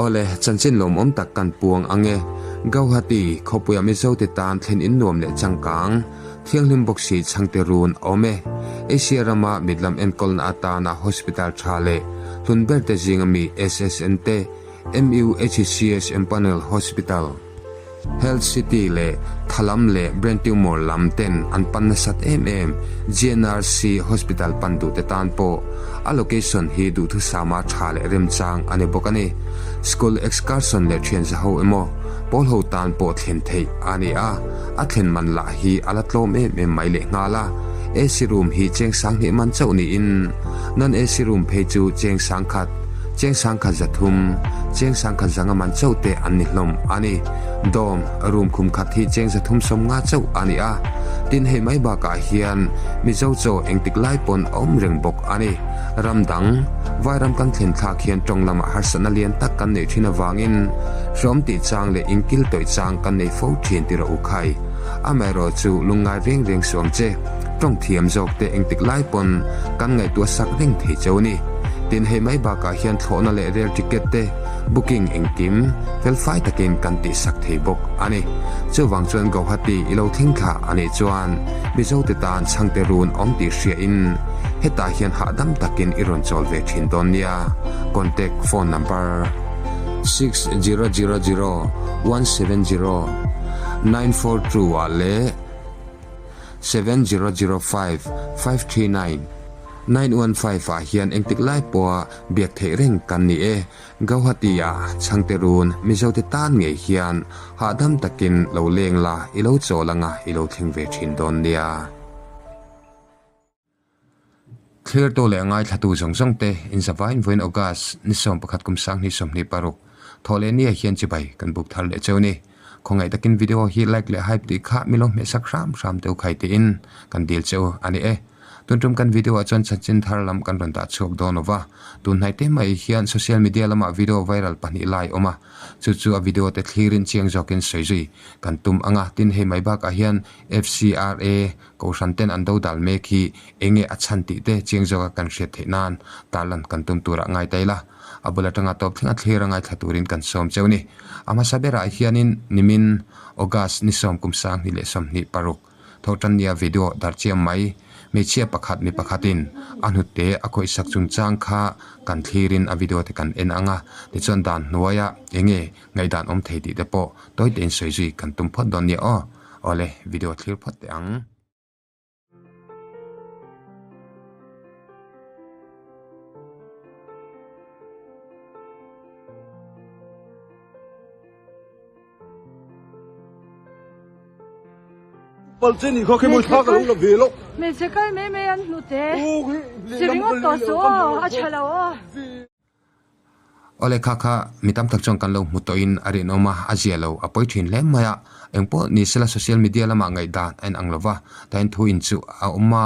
Awle, chanchin lawmawm tak kan puang ang e. Gauhati, khawpuia Mizote tan thlen in nuam leh changkang, thianghlim bawk si chhangte run a awm e. Asia rama mitlam enkawlna atana hospital tha leh hlun berte zinga mi SSN te, MUHCS Empanel Hospital, Health City leh Thalam leh Brain Tumor lam ten an pan nasat em em GNRC Hospital pan duhte tan pawh a location hi duhthusama tha leh remchang a ni bawk a ni. School excursion leh thianza ho emaw pawl ho tan pawh thlen theih a ni a, a thlen man lah hi a la tlawm em em mai lehnghal a. AC room hi cheng sanghnih man chauh niin non-AC room phei chu cheng sangkhat, Cheng sangkhat zathum, cheng sangkhat zanga man chauh te an ni hlawm a ni. Dawm, room khum khat hi cheng zathum sawmnga chauh a ni a. Tin hei mai bakah hian Mizo chaw engtik lai pawn a awm reng bawk a ni. Ram dang, Vairam kan thlen thlak hian tawng lamah harsatna lian tak kan neih thin avangin hrawm tih chang leh inkil tawih chang kan nei fo thin ti rawh u khai. Amaherawh chu lungngai reng reng suam che, tawng thiam zawk te engtik lai pawn kan ngaihtuah sak reng thei cheu a ni. Tin hei mai bakah hian thlawhna leh rail ticket te booking engkim fel fai takin kan tihsak thei bawk a ni. Chuvang chuan Gauhati i lo thleng thla a nih chuan Mizote tan chhangte run awm tih hriain hetah hian hahdam takin i rawn chawl ve thin dawn nia. Contact phone number, 6000 170 942 ah leh 7005 539 915 ah hian engtik lai pawha biak theih reng kan ni e. Gauhati ah Chhangte run Mizote tan ngei hian hahdam takin lo leng la i lo chawl anga i lo thleng ve thin dawn nia. Thlirtu leh ngaithlatu zawng zawng te inzavain vawiin August ni 11 kum 2026 Thawhlehnia hian chibai kan buk thar leh cheu ni. Khawngaih takin video hi like leh hype tih kha milo hmehsak hram hram teu khai tiin kan dil cheu a ni e. Tun tum kan video ah chuan chanchin thar lam kan rawn dah chhuak dawn lova, tun hnai te mai hian social media lamah video viral pahnih lai awm a, chu chu a video te thlirin chiang zawkin sawi zui kan tum ang a, tin hei mai bakah hian FCRA Kohhran ten an do dal mek hi enge a chhan tih te chiang zawka kan hriat theih nan tarlan kan tum turah ngai ta ila. A bul atanga tawp thleng a thlir a ngaithla turin kan sawm cheu ni. A hmasa berah hianin nimin August ni sawm kum 2026 Thawhtannia video darh chiam mai hmeichhia pakhat mi pakhatin a hnute a khawihsak chungchang kha kan thlirin a video te kan en ang a, tichuan dan hnuaia enge ngaihdan awm thei tih te pawh tawi tein sawi zui kan tum phawt dawn nia aw. Awle video thlir phawt teh ang. Hmeichhe kal mai mai an hnute chi ringawt tawh suh aw, a tha lo aw. Awle kha kha mi tam tak chuan kan lo hmu tawhin a rinawm a, a zia lo a pawi thin hle mai a. Engpawh ni sela social media lamah ngaihdan a inang lo va, tain thu in chu a awm a,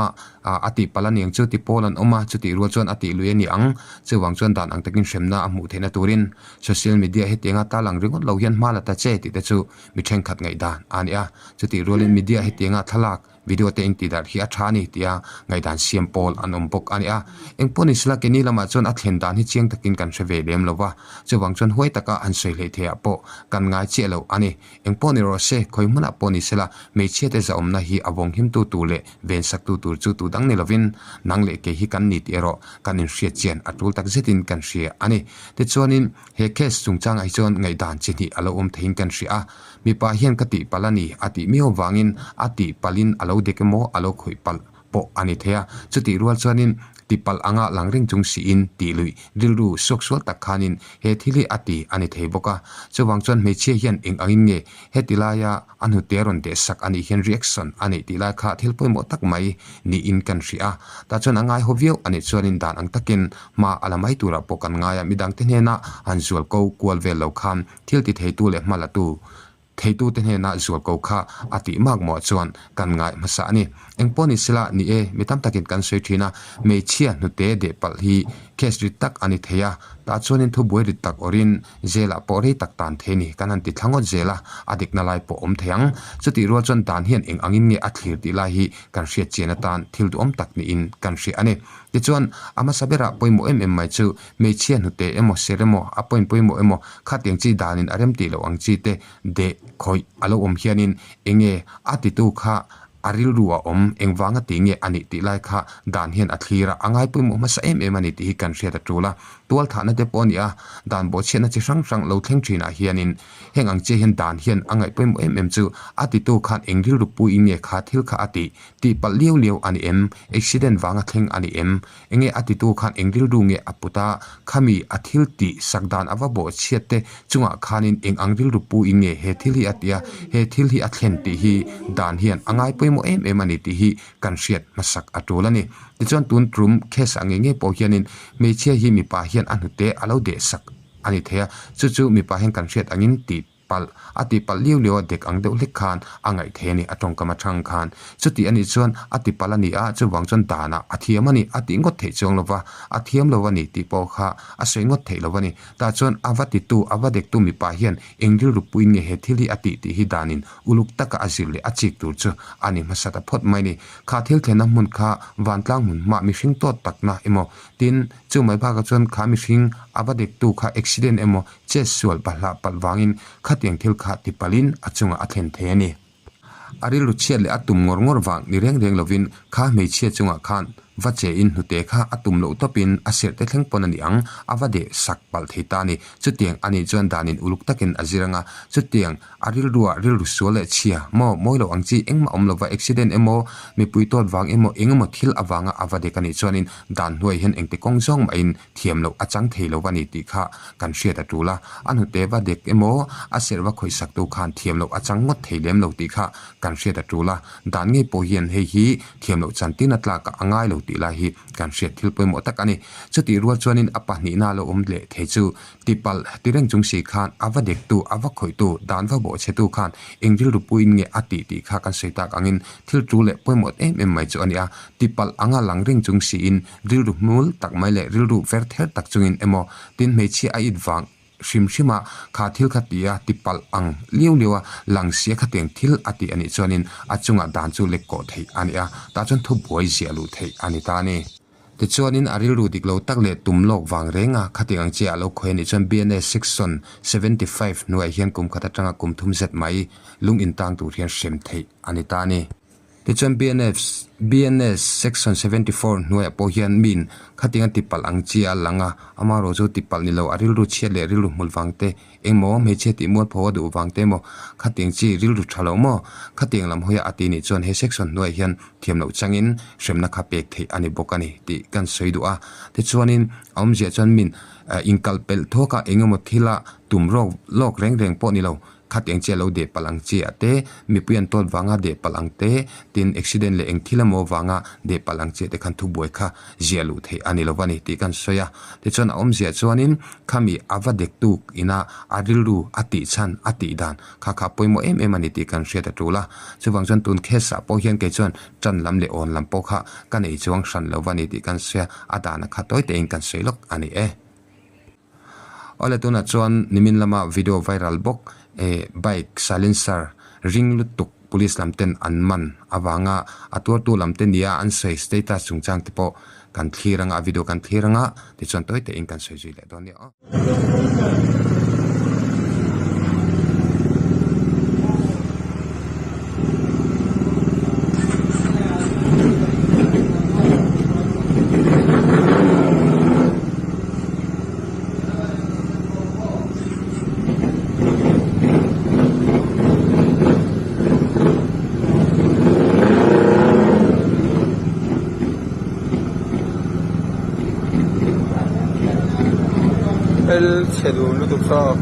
a tih palh a niang chu ti pawl an awm a, chutih rual chuan a tih lui a ni ang. Chuvang chuan dan ang takin hremna a hmuh theihna turin social media hetianga tarlang ringawt lo hian hma la ta che tih te chu mi thenkhat ngaihdan a ni a. Chutih rualin media hetianga thlalak Video te intih darh hi a tha a ni tia ngaihdan siam pawl an awm bawk a ni a. Engpawh ni sela keini lamah chuan a thlen dan hi chiang takin kan hre ve lem lo va, chuvang chuan huai taka han sawi hleih theihah pawh kan ngai chiah lo a ni. Engpawh ni rawh se, khawi hmunah pawh ni sela hmeichhia te zahawmna hi a vawng himtu tur leh ven saktu tur chu tu dang ni lovin nang leh kei hi kan ni tih erawh kan inhriat chian a tul tak zetin kan hria a ni. Tichuanin he case chungchangah hi chuan ngaihdan chi hnih a lo awm theiin kan hria a. Mipa hian ka tih palh a ni a tih miau vangin a tih palhin a lo dek emaw a lo khawih palh pawh a ni thei a. Chutih rual chuanin ti palh anga lang reng chung siin tih luih rilru suak sual tak khanin he thil hi a ti a ni thei bawk a. Chuvang chuan hmeichhia hian eng angin nge heti laia a hnute rawn deh sak a nih hian reaction a neih tih lai kha thil pawimawh tak mai niin kan hria a. Tah chuan a ngaihaw viau a nih chuanin dan ang takin hma a la mai turah pawh kan ngai a, midangte hnena han zual ko kual vel lo khan Thil ti theitu leh hmalatu Theitute hnena zualko kha a tih mak mawh chuan kan ngai hmasa a ni. Eng pawh ni sela, ni e, mi tam takin kan sawi thin a, hmeichhia hnute deh palh hi case rit tak a ni thei a, tah chuanin thubuai rit tak awrhin zelah pawh rei tak tan thei a ni. Kan han ti thla ngawt zel a, a dikna lai pawh awm thei ang. Chutih rual chuan dan hian eng angin nge a thlir tih lai hi kan hriat chian atan thil duhawm tak niin kan hria a ni. Tichuan, a hmasa berah pawimawh em em mai chu hmeichhia hnute emaw ser emaw a point pawimawh emaw khatiang chi danin a rem tih loh ang chi te deh khawih a lo awm hianin enge a titu kha a rilru a awm engvanga tih nge a nih tih lai kha dan hian a thlir a, a ngai pawimawh hmasa em em a ni tih hi kan hriat a tul a. Tualthahna te pawh a ni a, dan bawhchhiatna chi hrang hrang lo thleng thinah hianin heng ang chiah hian dan hian a ngaih pawimawh em em chu a titu khan eng rilru puiin nge kha thil kha a tih tih palh liau liau a ni em, accident vanga thleng a ni em, Enge a titu khan eng rilru nge a put a, khami a thil tih sak dan a va bawh chhiat te chungah khanin eng ang rilru pu in nge he thil hi a tih a, he thil hi a thlen tih hi dan hian a ngai pawimawh em em a ni tih hi kan hriat hmasak a tul a ni. Tichuan tun tum case ah ngei ngei pawh hianin hmeichhia hi mipa hian a hnute a lo deh sak a ni thei a, chu chu mipa hian kan hriat angin tih palh, a ti palh liau liau a dek ang deuh hlek khan a ngaih thei a ni, a tawngkam atang khan. Chuti a nih chuan a ti palh a ni a, chuvang chuan danah a thiam a ni, a tih ngawt theih chuang lo va, a thiam lo a ni tih pawh kha a sawi ngawt theih lo a ni. Tah chuan a va titu, a va dektu mipa hian eng rilru puiin nge he thil hi a tih tih hi danin uluk taka a zir leh a chik tur chu a ni hmasa ta phawt mai a ni. Kha thil thlenna hmun kha vantlang hmun hmah mihring tawt takna emaw tin, chu mai bakah chuan kha mihring a va dektu kha accident emaw Chet sual pahlah palh vangin khatiang thil kha ti palhin a chungah a thlen thei a ni. A rilru chhiat leh a tum ngawr ngawr vang ni reng reng lovin kha hmeichhia chungah khan va che in hnute kha a tum loh tawpin a serh te thleng pawn a ni ang, a va deh sak palh thei ta a ni. Chutiang a nih chuan danin uluk takin a zir anga, chutiang a rilruah rilru sual leh chhia maw mawi lo ang chi engmah awm lova accident emaw mipui tawt vang emaw eng emaw thil avanga a va dek a nih chuanin dan hnuai hian engti kawng zawng mahin thiam loh a chang thei lo a ni tih kha kan hriat a tul a, a hnute va dek emaw a serh va khawih saktu khan thiam loh a chang ngawt thei lem lo tih kha kan hriat a tul a, dan ngei pawh hian hei hi thiam loh chan tin a tlak a ngai lo tih lai hi kan hriat thil pawimawh tak a ni. Chutih rual chuanin a pahnihna lo awm leh thei chu tipalh ti reng chung si khan a va dektu, a va khawihtu, dan va bawhchhetu khan eng rilru puiin nge a tih tih kha kan sawi tak angin thil tul leh pawimawh em em mai chu a ni a, tipalh anga lang reng chung siin Rilru hmul tak mai leh rilru ver ther tak chungin emaw tin hmeichhia a it vang hrim hrim a, kha thil kha ti a ti palh ang liau liau a, lang sia khatiang thil a tih a nih chuanin a chungah dan chu lek kawh theih a ni a, tah chuan thubuai ziah luh theih a ni ta a ni. Tichuanin a rilru dik lo tak leh tum lawk vang reng a, khatiang ang chiah a lo khawi a nih chuan BNS section 75 hnuaiah hian kum khat atanga kum thum zet mai lung intang tur hian hrem theih a ni ta a ni. Tichuan BNF BNS section 74 hnuaiah pawh hian miin khatiang a tipalh ang chi a lang a, amaherawh chu tipalh ni lo a rilru chhiat leh rilru hmul vang te engmaw hmeichhia tih mualpho a duh vang te emaw khatiang chi rilru tha lo maw khatiang lam hawiah a ti nih chuan he section hnuaiah hian thiam loh changin hremna kha pek theih a ni bawk a ni tih kan sawi duh a. Tichuanin a awmziah chuan miin inkalpelh thawk a engemaw thila tum rawk lawk reng reng pawh ni lo Khatiang chiah lo deh palh ang chi ah te, mipui an tawt vanga deh palh ang te, tin accident leh eng thil emaw vanga deh palh ang chiah te khan thubuai kha ziah luh theih a ni lo a ni tih kan sawi a. Tichuan a awmziah chuanin khami a va dek tuk ina a rilru a tih chhan a tih dan kha kha pawimawh em em a ni tih kan hriat a tul a. Chuvang chuan tun case ah pawh hian kei chuan tan lam leh awn lam pawh kha ka nei chuang hran lo a ni tih kan sawi a, a dana kha tawi tein kan sawi lawk a ni e. Awle tunah chuan nimin lama video viral bawk eh bike silencer ring lutuk police lam ten an man avanga a tuartu lam te nia an sawi status chungchang te pawh kan thlir anga a video kan thlir anga tichuan tawi tein kan sawi zui leh dawn nia aw. Hmel chhe dun lutuk saw.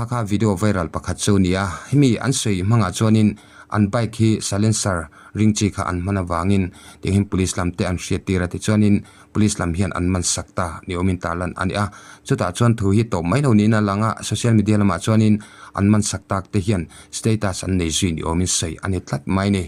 kha video viral pakhat chu a ni a, hemi an sawi hmangah chuanin an bike hi silencer ring chi kha an hman avangin tiang hian police lam te an hriat tir a tichuanin police lam hian an man sak ta ni awmin tarlan a ni a, chutah chuan thu hi tawp mai lo niin a lang a, social media lamah chuanin an man sak tak te hian status an nei zui ni awmin sawi a ni tlat mai a ni.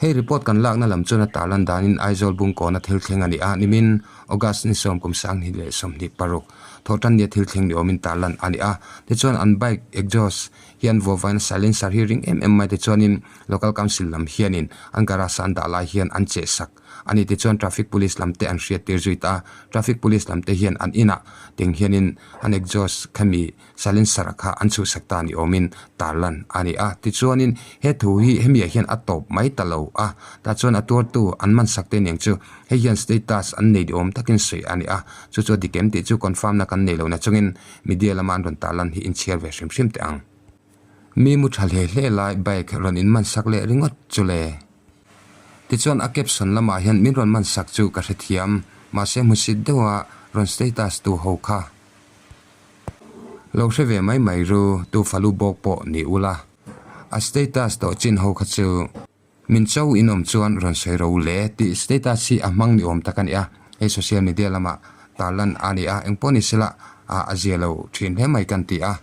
Hei report kan lakna lam chuan a tarlan danin Aizawl Bungkawna thil thleng a ni a, nimin August ni sawm kum 2026 thawhtan nia thil thleng ni awmin tarlan a ni a. Tichuan an bike exhaust hi an vuavain silencer hi ring em em mai tichuanin Local Council lam hianin an garage a an dah lai hian an cheh sak a ni. Tichuan Traffic Police lam te an hriat tir zui ta a, Traffic Police lam te hian an inah teng hianin an exhaust khami Silencer kha an chhuhsak ta ni awmin tarlan a ni a. Tichuanin he thu hi hemiah hian a tawp mai ta lo a, tah chuan a tuartu an mansak te aniang chu hei hian status an nei ni awm takin sawi a ni a. Chu chu a dik em tih chu confirm na kan nei lo na chungin media lama an rawn tarlan hi inchhiar ve hrim hrim teh ang. Mi mu tha hle hle lai bike rawn inmansak leh ringawt chu le. Tichuan a caption lamah hian min rawn mansak chu ka hrethiam, mahse hmusit deuha rawn status tu ho kha. Lo hre ve mai mai ru, tu falu bawk pawh ni ula. A status tawh chin ho kha chu min cho in awm chuan rawn sawi ro le tih status hi a hmang ni awm tak a ni a, hei social media lamah tarlan a ni a, engpawh ni sela a zia lo thin hle mai kan ti a.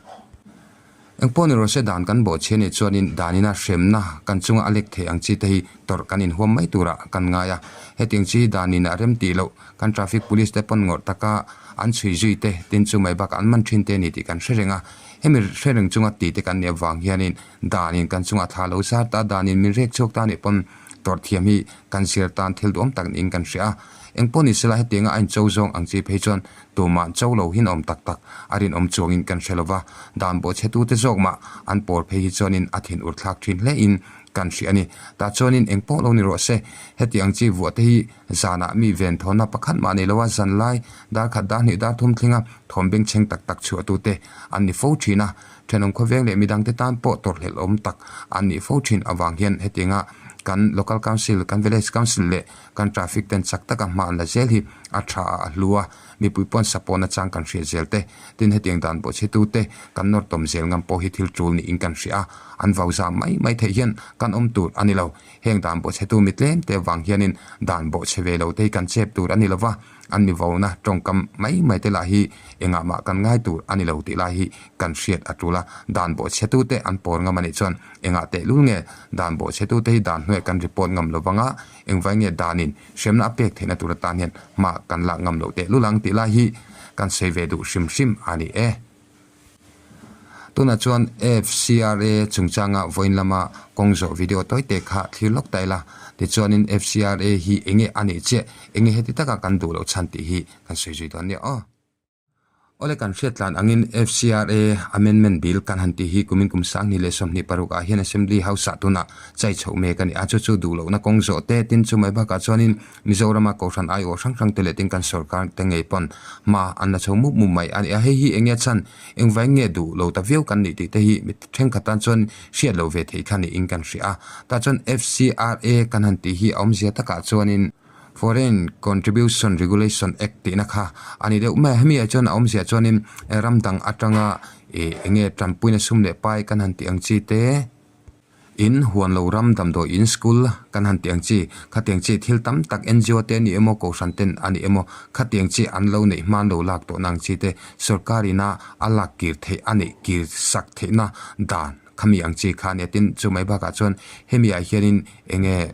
Engpawh ni rawh se dan kan bawh chhe nih chuanin danina hremna kan chunga a lek thei ang chi te hi tawrh kan inhuam mai turah kan ngai a. Hetiang chi hi danin a rem tih loh kan traffic police te pawn ngawrh taka an chhui zui te tin chu mai bakah an man thin te a ni tih kan hre reng a. Hemi hre reng chunga tih te kan nih avang hianin danin kan chunga thla lo zar ta danin min rek chhuak ta nih pawn tawrh thiam hi kan zir tan thil duhawm tak niin kan hria a. Engpawh ni sela hetianga a incho zawng ang chi phei chuan Tumah cho lo hin awm tak tak a rinawm chuangin kan hre lova, dan bawhchhetute zawk mah an pawl phei hi chuanin a thin ur thlak thin hlein kan hria a ni. Tah chuanin eng pawh lo ni rawh se, heti ang chi vuah te hi zanah mi ven thawnna pakhat mah nei loa zan lai dar khat dar hnih dar thum thlenga thawm bengchheng tak tak chhuahtute an ni fo thin a, thenawm khawveng leh midangte tan pawh tawrhhlelh awm tak an nih fo thin avang hian hetianga kan Local Council, kan Village Council leh Kan traffic ten chak taka hma an la zel hi a tha a, a hlu a, mipui pawn support nachang kan hriat zel te, tin hetiang dan pawh chhe tu te kan nawr tawm zel ngam pawh hi thil tul niin kan hria a, an vau zam mai mai theih hian kan awm tur a ni lo. Heng dan bawhchhe tu mi tlem te vang hianin dan bawhchhe ve lo te hi kan chep tur a ni lo va, an mi vauna tawngkam mai mai te lah hi engah mah kan ngai tur a ni lo tih lai hi kan hriat a tul a, dan bawhchhe tu te an pawl ngam a nih chuan engah tehlul nge dan bawhchhe tu te hi dan hnuaiah kan report ngam lo vang a, Engvai nge danin hremna a pek theihna tur atan hian hma kan lak ngam loh teh lul ang tih lai hi kan sawi ve duh hrim hrim a ni e. Tunah chuan FCRA chungchanga vawiin lama kawng zawh video tawi te kha thlir lawk ta ila. Tichuanin FCRA hi enge a nih chiah, enge heti taka kan duh loh chhan tih hi kan sawi zui dawn nia aw. Awle kan hriat tlan angin FCRA Amendment Bill kan han tih hi kumin kum 2026 ah hian Assembly House ah tunah chai chhoh mek a ni a, chu chu duh lohna kawng zawh te tin chu mai bakah chuanin Mizorama Kohhran aiawh hrang hrang te leh tin kan sorkar te ngei pawn hma an la chho mup mup mai a ni a, hei hi enge chhan engvai nge duh lo ta viau kan nih tih te hi mi thenkhat tan chuan hriat loh ve theih kha niin kan hria a, tah chuan FCRA kan han tih hi a awmzia takah chuanin. Foreign Contribution Regulation Act tihna kha a ni deuh mai a, hemi ah chuan a awmzia chuanin ram dang atanga ih enge tanpuina sum leh pai kan han tih ang chi te, in huan lo ram damdawi in school kan han tih ang chi, khatiang chi thil tam tak NGO te a ni emaw kohhran ten a ni emaw khatiang chi an lo neih hma an lo lak tawhna ang chi te sorkar ina a lak kir theih a neih kir sak theihna dan khami ang chi kha a ni a, tin chu mai bakah chuan hemi ah hianin enge.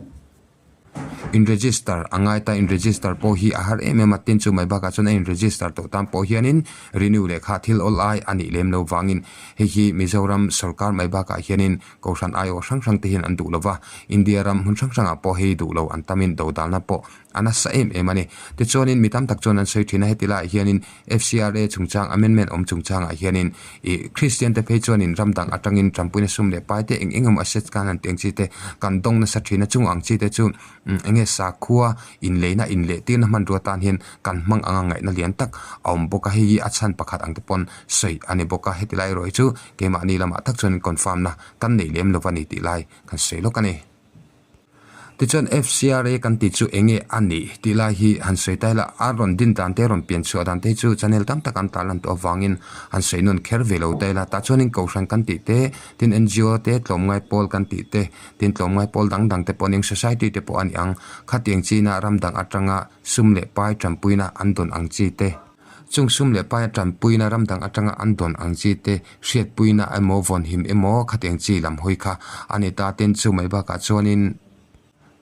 In register a ngai ta, in register pawh hi a har em em a, tin chu mai bakah chuan a in register tawh tan pawh hianin renew leh kha thil awl ai a nih lem lo vangin hei hi Mizoram sorkar mai bakah hianin Kohhran aiawh hrang hrang te hian an duh lo va, India ram hmun hrang hrangah pawh hei duh lo an tamin dodalna pawh a nasa em em a ni. Tichuanin mi tam tak chuan an sawi thin a, heti laiah hianin FCRA chungchang amendment awm chungchangah hianin ih Kristian te phei chuanin ram dang atangin tanpuina sum leh pai te eng eng emaw assets khan han teng chi te kan dawng nasa thin a, chung ang chi te chu eng nge sakhua inleina inlehtirna hmanrua tan hian kan hmang anga ngaihna lian tak a awm bawk a, hei hi a chhan pakhat ang te pawn sawi a ni bawk a, heti lai erawh hi chu keimahni lamah tak chuan confirm na kan nei lem lo va ni tih lai kan sawi lawk a ni. Tichuan FCRA kan tih chu enge a nih tih lai hi han sawi ta ila, a rawn din dan te, a rawn pian chhuah dan te hi chu channel tam tak an tarlan tawh avangin han sawi nawn kher ve lo ta ila. Tah chuanin Kohhran kan tih te, tin NGO te, tlawmngai pawl kan tih te, tin tlawmngai pawl dang dang te pawh a ning, society te pawh a ni ang. Khatiang china ram dang atanga sum leh pai tanpuina an dawn ang chi te. Chung sum leh paia tanpuina ram dang atanga an dawn ang chi te hriatpuina emaw vawnhim emaw khatiang chi lam hawi kha a ni ta ten chu mai bakah chuanin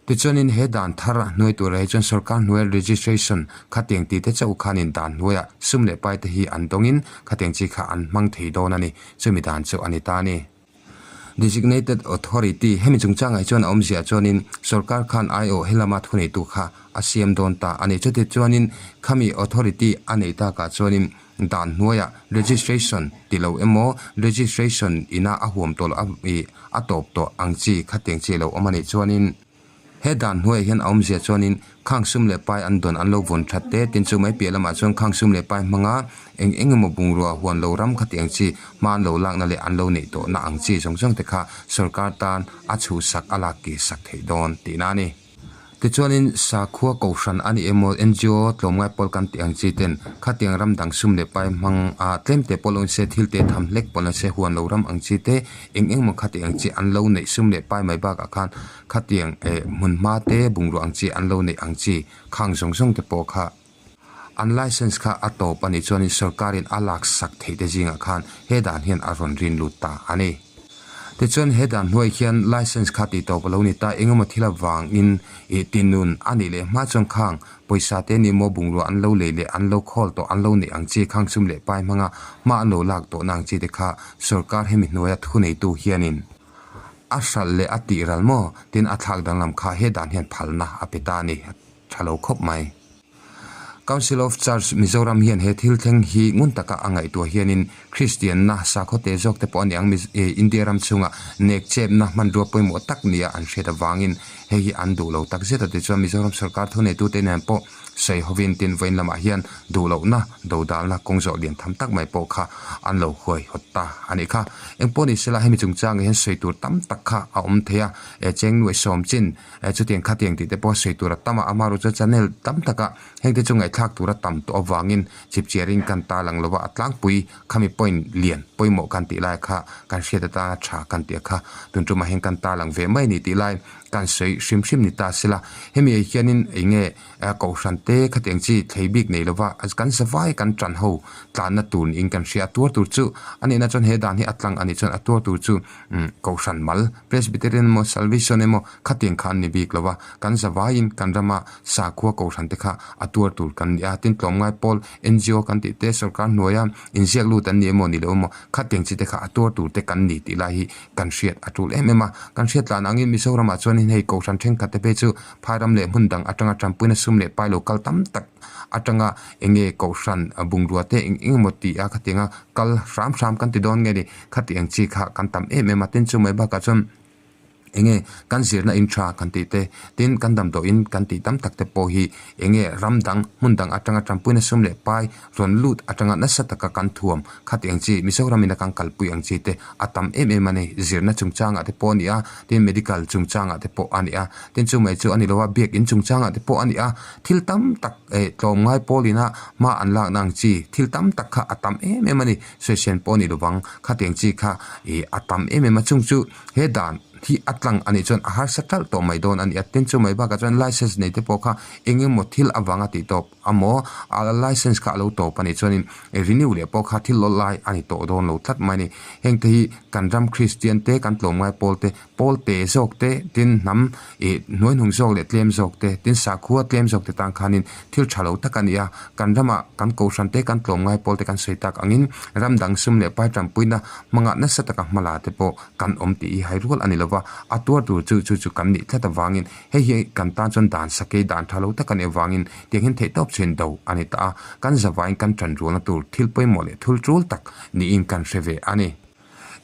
tichuanin he dan thar a hnuai turah hi chuan sorkar hnuaia registration khatiang tih te chauh khanin dan hnuaiah sum leh pai te hi an dawngin khatiang chi kha an hmang thei dawn a ni chumi dan chu a ni ta a ni. Designated Authority, Hemi chungchangah hi chuan a awmzia chuanin sorkar khan aiawh helama thuneitu kha a siam dawn ta a ni. Chuti chuanin khami authority a neih takah chuanin dan hnuaiah registration ti lo emaw registration ina a huam tawh loh a ih a tawp tawh ang chi khatiang chi a lo awm a nih chuanin He dan hnuaiah hian a awmzia chuanin khang sum leh pai an dawn an lo vawn that te, tin chu mai piah lamah chuan khang sum leh pai hmanga eng eng emaw bungrua huan lo ram khati ang chi hma an lo lakna leh an lo neih tawhna ang chi zawng zawng te kha sorkar tan a chhuhsak a lak kir sak theih dawn tihna a ni. Tichuanin sakhua kohhran a ni emaw NGO tlawmngai pawl kan tih ang chi ten khatiang ram dang sum leh pai hmang a tlem te pawh lo in se thil te tham hlek pawh la se huan lo ram ang chi te eng eng emaw khati ang chi an lo neih sum leh pai mai bakah khan Khatiang eh hmunhma te bungrua ang chi an lo neih ang chi khang zawng zawng te pawh kha an license kha a tawp a nih chuanin sorkarin a lak sak theih te zingah khan he dan hian a rawn rin lut ta a ni. Tichuan he dan hnuai hian license kha tih tawp a lo ni ta engemaw thil avangin ih tinun a nih leh hma chuan khang pawisa te ni maw bungrua an lo lei leh an lo khawl tawh an lo neih ang chi khang sum leh pai hmanga hma an lo lak tawhna ang chi te kha sorkar hemi hnuaia thuneitu hianin A hralh leh a tih ral maw? Tin a thlak danglam kha he dan hian phalna a pe ta a ni. A tha lo khawp mai. Council of Church Mizoram hian he thil thleng hi ngun taka a ngaihtuah hianin Kristianna sakhaw te zawk te pawh a ni ang India ram chhunga nek chepna hmanrua pawimawh tak nia an hriat avangin hei hi an duh lo tak zet a tichuan Mizoram sorkar thuneitute nen pawh Sawi hovin tin vawiin lamah hian duh lohna, dodalna kawng zawh lian tham tak mai pawh kha an lo huaihawt ta a nih kha. Engpawh ni sela hemi chungchangah hian sawi tur tam tak kha a awm thei a, e cheng nuaih sawm chin, e chutiang khatiang tih te pawh sawi tur a tam a, amaherawhchu chuan channel tam taka hengte chu ngaihthlak tur a tam tawh avangin chipchiarin kan ta lang lova a tlangpui khami point lian pawimawh kan tih lai kha kan hriat atana tha kan tih a kha tun tumah hian kan ta lang ve mai a ni tih lai kan sawi hrim hrim ni ta sela hemi ah hianin eng nge Kohhran te khatiang chi thlei bik nei lova kan zavai kan tan ho tlanna tur niin kan hria a tuar tur chu a nihna chuan he dan hi a tlang a nih chuan a tuar tur chu Kohhran mal Presbyterian emaw Salvation emaw khatiang kha an ni bik lova kan zavaiin kan rama sakhua Kohhran te kha a tuar tur kan ni a tin tlawmngai pawl NGO kan tih te sorkar hnuaia inziak lut an ni emaw ni lo emaw khatiang chi te kha a tuar tur te kan ni tih lai hi kan hriat a tul em em a kan hriat tlan angin Mizoramah chuanin hei Kohhran thenkhat te phei chu Phairam leh hmun dang atanga tanpuina sum leh pai lo kal tam tak atanga eng nge kohhran bungrua te eng eng emaw tih a khatianga kal hram hram kan ti dawn nge ni khati ang chi kha kan tam em em a tin chu mai bakah chuan eng nge kan zirna in tha kan tih te tin kan damdawiin kan tih tam tak te pawh hi eng nge ram dang hmun dang atanga tanpuina sum leh pai rawn lut atanga nasa taka kan thuam khati ang chi Mizoram in a kan kalpui ang chi te a tam em em a ni. Zirna chungchangah te pawh a ni a, tin medical chungchangah te pawh a ni a, tin chu mai chu a ni lo a, biakin chungchangah te pawh a ni a, thil tam tak eh tlawmngai pawl ina hma an lakna ang chi thil tam tak kha a tam em em a ni. Sawisên pawh a ni lovang khati ang chi kha ih a tam em em a, chung chu he dan hi a tlang a nih chuan a harsa talh tawh mai dawn a ni a, tin chu mai bakah chuan license nei te pawh kha eng emaw thil avanga tih tawp Amaw a license kha a lo tawp a nih chuanin renew leh pawh kha thil lawlh lai a ni tawh dawn lo tlat mai a ni. Heng te hi kan ram Kristian te, kan tlawmngai pawl te, pawl te zawk te, tin hnam ih hnuaihnung zawk leh tlem zawk te, tin sakhua tlem zawk te tan khanin thil tha lo tak a ni a. Kan ramah kan kohhran te, kan tlawmngai pawl te kan sawi tak angin ram dang sum leh pai tanpuina hmanga nasa taka hmala te pawh kan awm tih hi hai rual a ni lova, a tuar tur chu chu chu kan nih tlat avangin Hei hi kan tan chuan dan sakei dan tha lo tak a nih avangin tiang hian theihtawp chuan do a ni ta a, kan zavain kan tan rualna tur thil pawimawh leh thul tul tak niin kan hre ve a ni.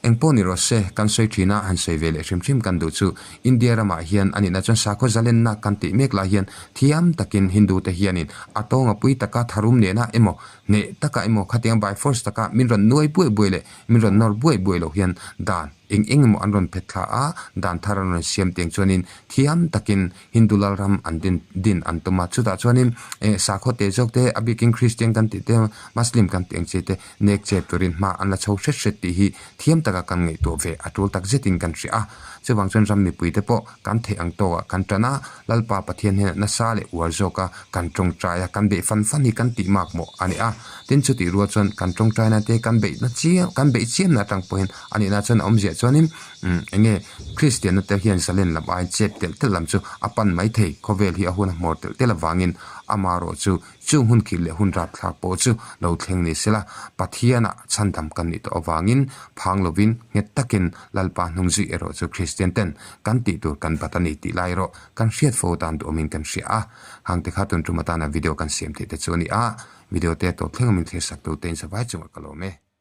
Engpawh ni rawh se, kan sawi thin a, han sawi ve leh hrim hrim kan duh chu India ramah hian a nihna chuan sakhaw zalenna kan tih mek lai hian thiam takin Hindu te hianin a tawnga pui taka tharum nena emaw hneh taka emaw khatiang by force taka min rawn nuai buai buai leh min rawn nawr buai buai loh hian dan. Eng eng emaw an rawn phet thla a, dan thar an rawn siam tiang chuanin thiam takin Hindu lalram an din din an tum a. Chutah chuanin eh sakhaw te zawk te a bikin Christian kan tih te Muslim kan tih ang chi te nek chep turin hma an la chho hret hret tih hi thiam taka kan ngaihtuah ve a tul tak zetin kan hria a. Chuvang chuan ram mipui te pawh kan theih ang tawkah kan tan a, Lalpa Pathian hian nasa leh uar zawka kan tawngtai a, kan beih fan fan hi kan tih mak mawh a ni a. Tin chutih rual chuan kan tawngtaina te kan beihna chiam kan beih chiamna atang pawhin a nihna chuan a awmziah chuanin umm eng nge Kristianna te hian zalen lam aiin chep telh telh lam chu a pan mai thei. Khawvel hi a hun a hmawr telh telh avangin amaherawh chu Chung hun khih leh hun rapthlak pawh chu lo thleng ni sela, Pathianah chhandam kan nih tawh avangin phang lovin nghet takin Lalpa hnung zui erawh chu Kristian ten kan tih tur kan bat a ni tih lai erawh kan hriat fo dan duhawmin kan hria a. Hangte kha tun tum atana video kan siam theih te chu a ni a, video te a tawp thleng awmin thlir sak tu te in savai chungah ka lawm e.